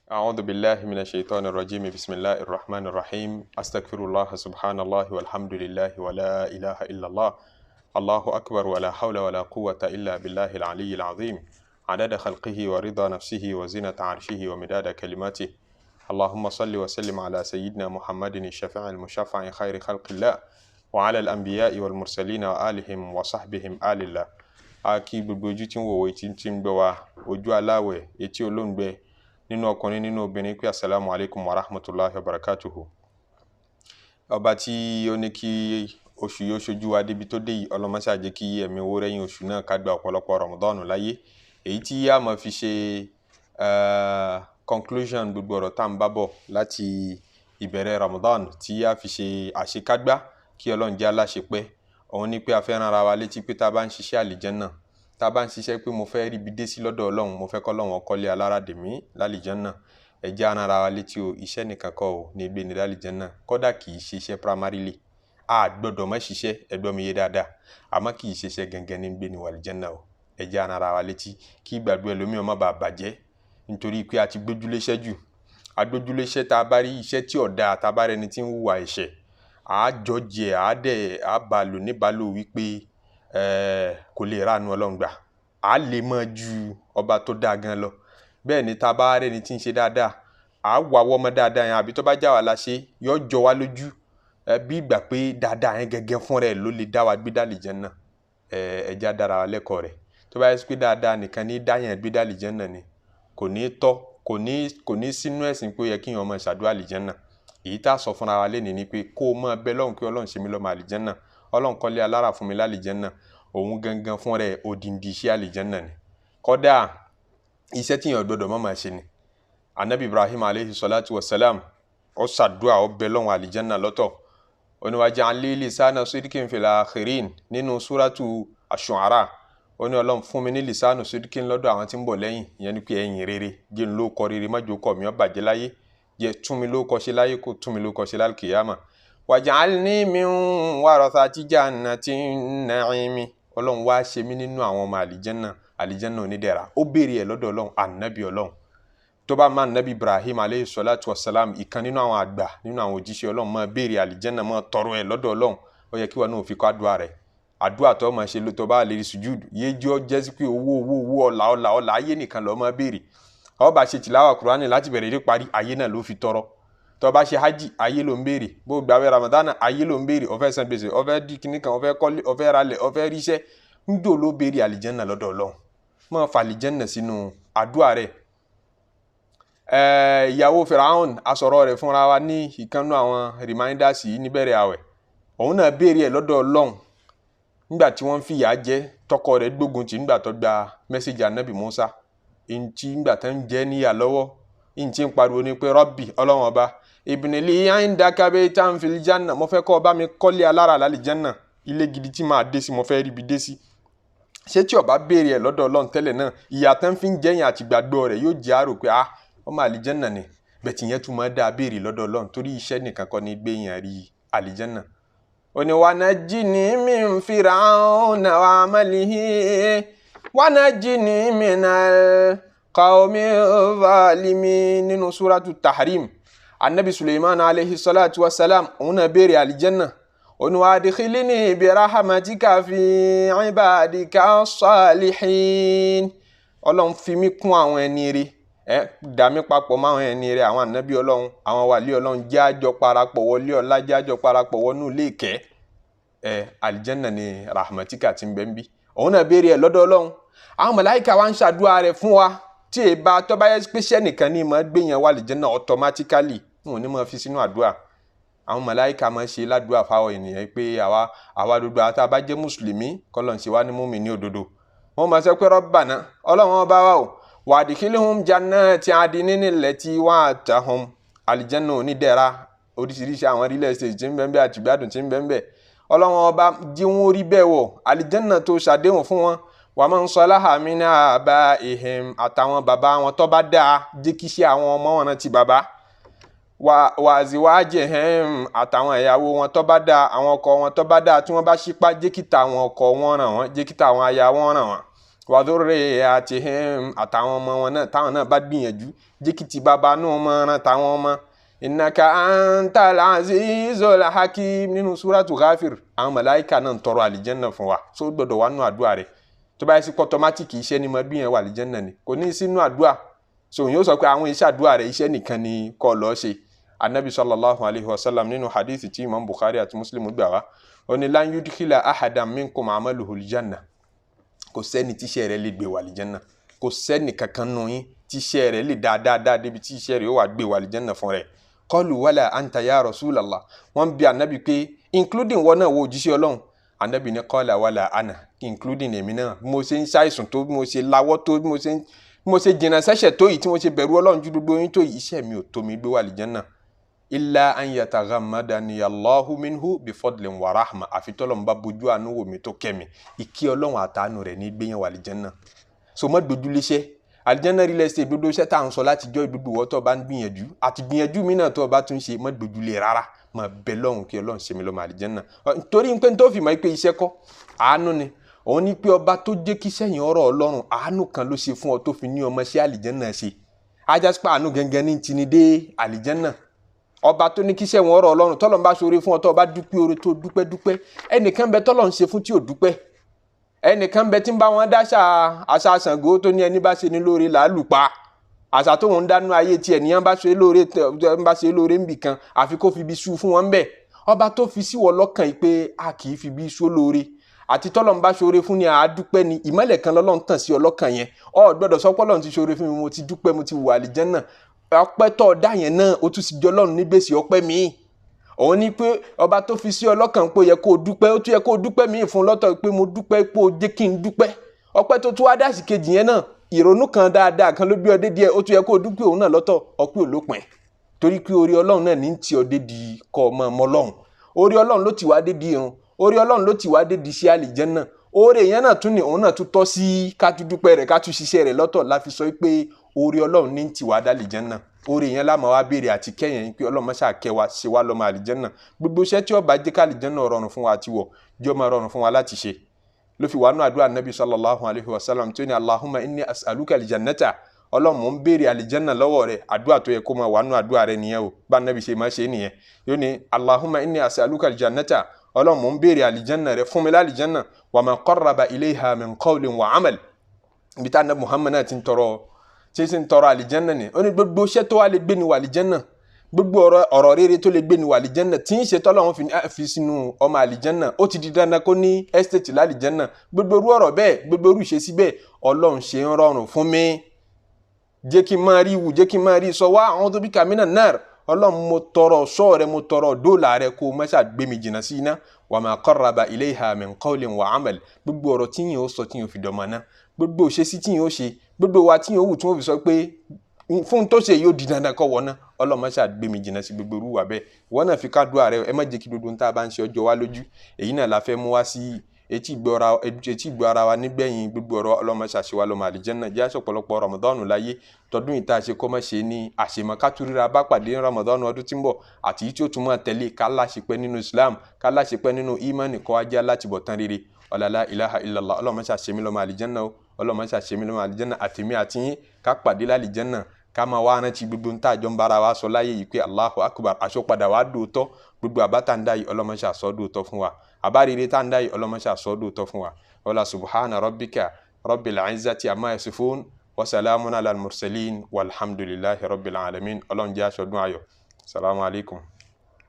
أعوذ بالله من الشيطان الرجيم. بسم الله الرحمن الرحيم. أستغفر الله، سبحان الله والحمد لله ولا إله إلا الله، الله أكبر، ولا حول ولا قوة إلا بالله العلي العظيم، عدد خلقه ورضا نفسه وزنة عرشه ومداد كلماته. اللهم صل وسلم على سيدنا محمد الشفيع المشفع خير خلق الله، وعلى الأنبياء والمرسلين وآلهم وصحبهم آل الله. A kí gbogbo ojú tí ń wò, etí tí ń gbọ́ wa, ojú aláwẹ̀, etí olóńgbẹ, nínú ọkùnrin, nínú obìnrin, pé asalaamu alaykum wa rahmatulahi wa barakatuhu. Ọba tí ó ní kí oṣù yóò ṣojú wa débi tó dé yìí, ọlọ́mọṣà jẹ́ kí ẹ̀mí owó rẹ́yìn oṣù náà, ká gba ọ̀pọ̀lọpọ̀ Ramadan láyé. Èyí tí a máa fi ṣe conclusion gbogbo ọ̀rọ̀ tá à ń bá bọ̀ láti ìbẹ̀rẹ̀ Ramadan, tí a fi ṣe àṣekágbá, kí Ọlọ́run jẹ́ aláṣepẹ́, òun ni pé a fẹ́ rán ara wa létí pé tá a bá ń ṣiṣẹ́ àlìjẹ́nnà, tá a bá ń ṣiṣẹ́ pé mo fẹ́ rí ibi dé sí lọ́dọ̀ Ọlọ́run, mo fẹ́ kọ́ Ọlọ́run kọ́lé alára dèmí lálìjẹ́nnà, ẹ jẹ́ á rán ara wa létí o, iṣẹ́ nìkan kọ́ o ní gbé ní lálìjẹ́nnà. Kódà kì í ṣe iṣẹ́ primarily. A gbọ́dọ̀ má ṣiṣẹ́, ẹ gbọ́ mi yé dáadáa, àmọ́ kì í ṣe iṣẹ́ gangan ní gbé ní wàlìjẹ́nnà o. Ẹ jẹ́ á rán ara wa létí kí ìgbàgbọ́ ẹlòmíràn má bàa bàjẹ́ nítorí pé a ti gbójúléṣẹ́ jù. Agbójúléṣẹ́, tá a bá rí iṣẹ́ tí ò dáa, tá a bá rẹni tí ń hùwà ẹ̀ṣẹ̀, à á jọjẹ, à á dẹ̀ à á bá lò níbàálò wípé kò lè ránu Ọlọ́run gbà, à á lè mọ́ ju ọba tó dáa gan lọ. Bẹ́ẹ̀ ni tá a bá rẹni tí ń ṣe dáadáa, à á wà wọ́ ọmọ dáadáa yẹn, àbí tó bá já wa la ṣe yọ jọ wá lójú bí ìgbà pé dáadáa yẹn gẹ́gẹ́ fún rẹ̀ ló lè dá wa gbé dálì Jánnà. Ẹ já dára wa lẹ́kọ̀ọ́ rẹ̀. Tó bá yẹ pé dáadáa nìkan ní dá yẹn gbé dálì Jánnà ni, kò ní tọ́, kò ní sínú ẹ̀sìn pé ó yẹ kí èèyàn máa ṣàdúrà àlìjẹ́nnà. Èyí tá a sọ fúnra wa lénìí ni pé kó o máa bẹ lọ́hùn pé Ọlọ́run ṣe mí lọ́mọ àlìjẹ́nnà, Ọlọ́run kọ́lé alára fún mi lálìjẹ́nnà, òun gangan fún rẹ̀ odindi iṣẹ́ àlìjẹ́nnà ni. Kódà iṣẹ́ tí èèyàn gbọ́dọ̀ má máa ṣe ni. Anabi Ibrahim aleyhi salatu wa salam, ó ṣàdúrà, ó bẹ lọ́hùn àlìjẹ́nnà lọ́tọ̀. Ó ní waj'al li lisana sidqin fil akhirin nínú suratu ash-Shu'ara. Ó ní Ọlọ́run fún mi ní lisanu sidqin lọ́dọ̀ àwọn tí ń bọ̀ lẹ́yìn. Ìyẹn ni pé ẹ̀yìn rere, jẹ́ n ló kọ rere, má jẹ́ kọ́ mi ó bàjẹ́ láyé, jẹ́ tún mi ló kọ ṣe láyé, kó tún mi ló kọ ṣe lálùkìyàmà. Waj'alni min warathati jannatin na'imi. Ọlọ́run wá ṣe mí nínú àwọn ọmọ àlìjẹ́nnà, àlìjẹ́nnà onídẹ̀ra. Ó béèrè ẹ̀ lọ́dọ̀ Ọlọ́run. Ànábì Ọlọ́run tó bá máa nàbí Ibrahim aleyhi salatu wa salam, ìkan nínú àwọn àgbà nínú àwọn òjíṣẹ́ Ọlọ́run, máa béèrè àlìjẹ́nnà, máa tọrọ ẹ̀ lọ́dọ̀ Ọlọ́run, ó yẹ kí wọn náà fi kọ́ àdúrà rẹ̀. Àdúrà tó máa ṣe tó bá lè rí sùjúdù yéjọ́ jẹ́ sí pé owó, owó, owó, ọ̀là, ọ̀là, ọ̀là, ayé nìkan lọ́ọ́ máa béèrè. Ó bá ṣe tìláwà Kùránì láti bẹ̀rẹ̀ dé parí, ayé náà ló fi tọrọ. Tó bá ṣe hajj, ayé ló ń béèrè. Bó gbàwé Ramadana, ayé ló ń béèrè. Ó fẹ́ san gbèsè, ó fẹ́ di kíní kan, ó fẹ́ kọ́lé, ó fẹ́ ralẹ̀, ó fẹ́ ríṣẹ́, ńjò ló béèrè àlìjẹ́nnà lọ́dọ̀ Ọlọ́run? Máa fa àlìjẹ́nnà sínú àdúrà rẹ̀. Ìyàwó Firaun, asọ̀rọ̀ rẹ̀ fúnra wa ní ìkànnú àwọn reminders yìí níbẹ̀rẹ̀ àwẹ̀. Òun náà béèrè ẹ̀ lọ́dọ̀ Ọlọ́run nígbà tí wọ́n ń fìyà jẹ, tọkọ rẹ̀ gbógun tì nígbà tó gba message anabi Musa ntí, nígbà tó ń jẹ níyà lọ́wọ́, ntí ń pariwo ní pé Rabbi, Ọlọ́run ọba, ibnili indaka baytan fil janna, mo fẹ́ kọ́ ọ bá mi kọ́lé alára lálìjánà, ilé gidi tí màá dé sí, mo fẹ́ ríbi dé sí. Ṣé tí ó bá béèrè ẹ̀ lọ́dọ̀ Ọlọ́run tẹ́lẹ̀ náà, ìyà tán fi ń jẹ́yìn àti gbàgbọ́ rẹ̀ yóò jẹ́ àrò pé ah, ọmọ àlìjánà ni. Bẹ̀tì yẹn tún máa dáa béèrè lọ́dọ̀ Ọlọ́run, torí iṣẹ́ nìkan kọ́ ni gbéyàn rí àlìjánà. Ó ní wanajjini min fir'auna wa amalihi wanajjini minal qawmi zalimin nínú suratu Tahrim. Anabi Suleiman aleyhi salatu wa salam, òun náà béèrè àlìjánà. Ó ní wadkhilni bi rahmatika fi ibadika salihin. Ọlọ́run fi mí kún àwọn ẹni rí, ẹ dà mí papọ̀ mọ́ àwọn ẹni rẹ, àwọn ànábì Ọlọ́run, àwọn wàlí Ọlọ́run, jẹ́ àjọ parapọ̀ wọlé ọlá, jẹ́ àjọ parapọ̀ wọnú ilé ìkẹ́ ẹ, àlìjẹ́nà ni rahmatika ti ń bẹ́ ń bí. Òun náà béèrè ẹ lọ́dọ̀ Ọlọ́run. Àwọn màláíkà wa ń ṣàdúrà rẹ̀ fún wa. Tí èyí bá tó bá yẹ pé iṣẹ́ nìkan ní máa gbé yẹn wà àlìjẹ́nà automatically, wọn ò ní máa fi sínú àdúrà. Àwọn màláíkà máa ń ṣe ládùúrà fáwọn ènìyàn pé àwa gbogbo àti àbá jẹ́ mùsùlùmí, kọ́lọ̀ ń ṣe wá ní mùmínì ní òdodo, wọ́n máa sọ pé Rabbana, Ọlọ́run ọba wa o, wadkhilhum jannati adinin allati wa'adtahum, àlìjẹ́nà onídẹ̀ra, oríṣiríṣi àwọn real estate tí ń bẹ ń bẹ àti ìgbádùn tí ń bẹ ń bẹ. Ọlọ́run ọba, jí wọn rí bẹ́ẹ̀ wọ̀ àlìjẹ́nà tó ṣàdéhùn fún wọn. Wa man salaha min abaihim, àtàwọn bàbá wọn tó bá dáa, jẹ́ kí iṣẹ́ àwọn ọmọ wọn rántí bàbá. Wa azwajihim, àtàwọn ìyàwó wọn tó bá dáa, àwọn ọkọ wọn tó bá dáa, tí wọ́n bá ṣípá, jẹ́ kí tàwọn ọkọ wọn ràn wọ́n, jẹ́ kí tàwọn aya wọn ràn wọ́n. Wa dhurriyyatihim, àtàwọn ọmọ wọn náà táwọn náà bá gbìyànjú jẹ́ kí ti bàbá náà máa ran táwọn ọmọ. Innaka antal azizul hakim, nínú suratu Ghafir àwọn màláíkà náà ń tọrọ àlìjẹ́nà fún wa. So gbọ́dọ̀ wà nù àdúrà rẹ̀. Tó bá yẹ sí kọ́tọ́mátìkì iṣẹ́ ni mo gbìyànjú wà àlìjẹ́nà ni, kò ní sínú àdúrà. So yóò sọ pé àwọn iṣẹ́ àdúrà rẹ̀ iṣẹ́ nìkan ni kó lọ́ọ́ ṣe. Anabi sallallahu alayhi wa sallam nínú hadithi tí Imam Bukhari àti Muslim gbà wá, ó ní lan yudkhila ahadan minkum amaluhu aljanna, kò sẹ́ni tíṣẹ́ rẹ̀ lè gbé wà àlìjẹ́nà, kò sẹ́ni kankan nù yín tíṣẹ́ rẹ̀ lè dáadáa débi tíṣẹ́ rẹ̀ ó wà gbé wà àlìjẹ́nà fún rẹ̀. Qalu wala anta ya rasulallah, wọ́n bi anabi pé including wọn náà wo òjíṣẹ́ Ọlọ́run. Anabi ní qala wala ana, including èmi náà, bí mo ṣe ń ṣàìsùn tó, bí mo ṣe lawọ́ tó, bí mo ṣe jìnnà sẹ́ṣẹ̀ tó yìí, tí mo ṣe bẹ̀rù Ọlọ́run ju gbogbo yín tó yìí, iṣẹ́ mi ò tó mi gbé wà àlìjẹ́nà. Illa an yataghammadani Allahu minhu bifadlin wa rahma, àfi tọ́lọ́run bá bojú àánú wò mí tó kẹ́ mi, ìkí Ọlọ́run àtàánú rẹ̀ ní gbéyàn wà àlìjẹ́nà. So má dojúléṣẹ́ àlìjẹ́nà real estate, gbogbo iṣẹ́ tá à ń sọ láti jọ́ ìdúdú wọ́ tó bá ń gbìyànjú àti gbìyànjú mi náà tó bá tún ṣe, má dojúlé rárá, má bẹ lọ́hùn kí Ọlọ́run ṣe mi lọ́mọ àlìjẹ́nà. Torí pé tó fi mọ̀ pé iṣẹ́ kọ́ àánú ni, òun ní pé ọba tó jẹ́ kí sẹ́yìn ọ̀rọ̀ Ọlọ́run àánú kan ló ṣe fún ọ tó fi ní ọmọ sí àlìjẹ́nà ṣe. Ajásípa àánú gangan ní tinú dé àlìjẹ́nà. Ọba tó ní kí sẹ́wọ̀n ọ̀rọ̀ Ọlọ́run tọ́lọ́run bá ṣoore fún ọ tó bá dúpẹ́ oore tó dúpẹ́ dúpẹ́, ẹnìkan bẹ tọ́lọ́run ṣe fún tí ò dúpẹ́, ẹnìkan bẹ tí ń bá wọn dáṣà àṣà Ṣàngó tó ní ẹni bá ṣe ní lóore làálù pa, àṣà tó ń dánú ayé tiẹ̀ níyàn bá ṣe lóore ń bá ṣe lóore níbì kan àfi kó fi ibi sú fún wọn bẹ́ẹ̀. Ọba tó fi síwọ lọ́kàn yìí pé a kì í fi ibi sú lóore àti tọ́lọ́run bá ṣoore fún ni àá dúpẹ́ ni, ìmọ́lẹ̀ kan lọ́lọ́run tàn sí ọlọ́kàn yẹn, ọ gbọ́dọ̀ sọ pé Ọlọ́run ti ṣoore fún mi, mo ti dúpẹ́, mo ti wà àlìjẹ́nà. Ọpẹ́ tó dá yẹn náà ó tún sì jọ Ọlọ́run ní gbèsè ọpẹ́ míì. Òun ní pé ọba tó fi sí ọlọ́kàn pé ó yẹ kó o dúpẹ́, ó tún yẹ kó o dúpẹ́ míì fún lọ́tọ̀ pé mo dúpẹ́ pé o jẹ́ kí n dúpẹ́. Ọpẹ́ tó tún wá dá sí kejì yẹn náà, ìrònú kan dáadáa kan ló gbé ọ dé díẹ̀, ó tún yẹ kó o dúpẹ́ òun náà lọ́tọ̀, ọpẹ́ ò lópin. Torí pé orí Ọlọ́run náà ní ti ọ dé di kọ́ ọmọ ọmọ Ọlọ́run, orí Ọlọ́run ló ti wá dé di irun, orí Ọlọ́run ló ti wá dé di sí àlìjẹ́nà. Oore yẹn náà tún ní òun náà tún tọ́ sí ká tún dúpẹ́ rẹ̀, ká tún ṣiṣẹ́ rẹ̀ lọ́tọ̀, la fi sọ pé orí Ọlọ́run ní ti wá dá àlìjẹ́nà. Oore yẹn la máa wá béèrè àti kẹ́yìn yín pé Ọlọ́run má ṣe kẹ́ wa, ṣe wá lọ́mọ àlìjẹ́nà. Gbogbo iṣẹ́ tí ó bá jẹ́ ká àlìjẹ́nà rọrùn fún wa àti wọ̀, jẹ́ ó máa rọrùn fún wa láti ṣe. Ló fi wà nú àdúrà Nabi sallallahu alayhi wa sallam tó ní Allahumma inni as'aluka aljannata, Ọlọ́run mò ń béèrè àlìjẹ́nà lọ́wọ́ rẹ̀. Àdúrà tó yẹ kó máa wà nú àdúrà rẹ̀ nìyẹn o, bá Nabi ṣe máa ṣe nìyẹn. Yóò ní Allahumma inni as'aluka aljannata, Ọlọ́run mò ń béèrè àlìjẹ́nà rẹ̀, fún mi lálìjẹ́nà, wa ma qarraba ilayha min qawlin wa amal. Ibi tá Nabi Muhammad náà ti ń tọrọ tí sì ń tọrọ àlìjẹ́nà ni, ó ní gbogbo iṣẹ́ tó wà lè gbé ni wà àlìjẹ́nà, gbogbo ọ̀rọ̀ rere tó lè gbé ni wà àlìjẹ́nà tí ń ṣe tọ́lọ́run fi sínú ọmọ àlìjẹ́nà, ó ti di dandan kó ní ẹ́stéètì lálìjẹ́nà. Gbogbo irú ọ̀rọ̀ bẹ́ẹ̀, gbogbo irú ìṣesí bẹ́ẹ̀, Ọlọ́run ṣe ń rọrùn fún mi, jẹ́ kí n máa rí wù, jẹ́ kí n máa rí sọ wá àwọn tó bí kàmínà náà. Ọlọ́run mo tọrọ sọ rẹ, mo tọrọ dóòlà rẹ, kó o má ṣe gbé mi jìnnà sí iná. Wa ma qarraba ilayha min qawlin wa amal, gbogbo ọ̀rọ̀ tí yẹn ó sọ tí yẹn ó fi dọ̀mọ́ ná, gbogbo ìṣesí tí yẹn ó ṣe, gbogbo wa tí yẹn ó wù tí wọ́n fi sọ pé fún tó ṣe yóò di dandan kọ́ wọ́n ná. Ọlọ́run má ṣe gbé mi jìnnà sí gbogbo irú wa bẹ́ẹ̀. Wọ́n náà fi kádùá rẹ, ẹ má jẹ́ kí gbogbo ohun tá a bá ń ṣe ọjọ́ wa lójú. Èyí náà la fẹ́ mú wá sí etí ìgbọ́ ara wa nígbẹ̀yìn gbogbo ọ̀rọ̀. Ọlọ́run má ṣe àṣewá lọ́mọ àlìjẹ́nà, jẹ́ àṣọpọ̀lọpọ̀ Ramadan láyé tọdún yìí tá a ṣe kọ́ má ṣe ní àṣemọ́, ká tún ríra bá pàdé ní Ramadan ọdún tí ń bọ̀ àti yìí tí ó tún máa tẹ̀lé, ká láṣepẹ́ nínú Islam, ká láṣepẹ́ nínú imani, kọ́ ajá láti bọ̀ tán rere. Ọ̀làlá ilaha illallah. Ọlọ́run má ṣe àṣemí lọ́mọ àlìjẹ́nà o, Ọlọ́run má ṣe àṣemí lọ́mọ àlìjẹ́nà, àtèmi àti yín ká pàdé lálìjẹ́nà, ká máa wá rántí gbogbo ń tá àjọ ń bára wa sọ láyé yìí pé Allahu Akbar, àṣọpadà wa dòótọ́. Gbogbo àbá tá ń dá yìí Ọlọ́run má ṣe àsọ dòótọ́ fún wa, àbá rere tá ń dá yìí Ọlọ́run má ṣe àsọ dòótọ́ fún wa. Ọlá subhana rabbika rabbil izzati amma yasifun wa salamun ala al mursalin walhamdulillahi rabbil alamin. Ọlọ́run jẹ́ aṣọdún ayọ̀. Salamu alaykum.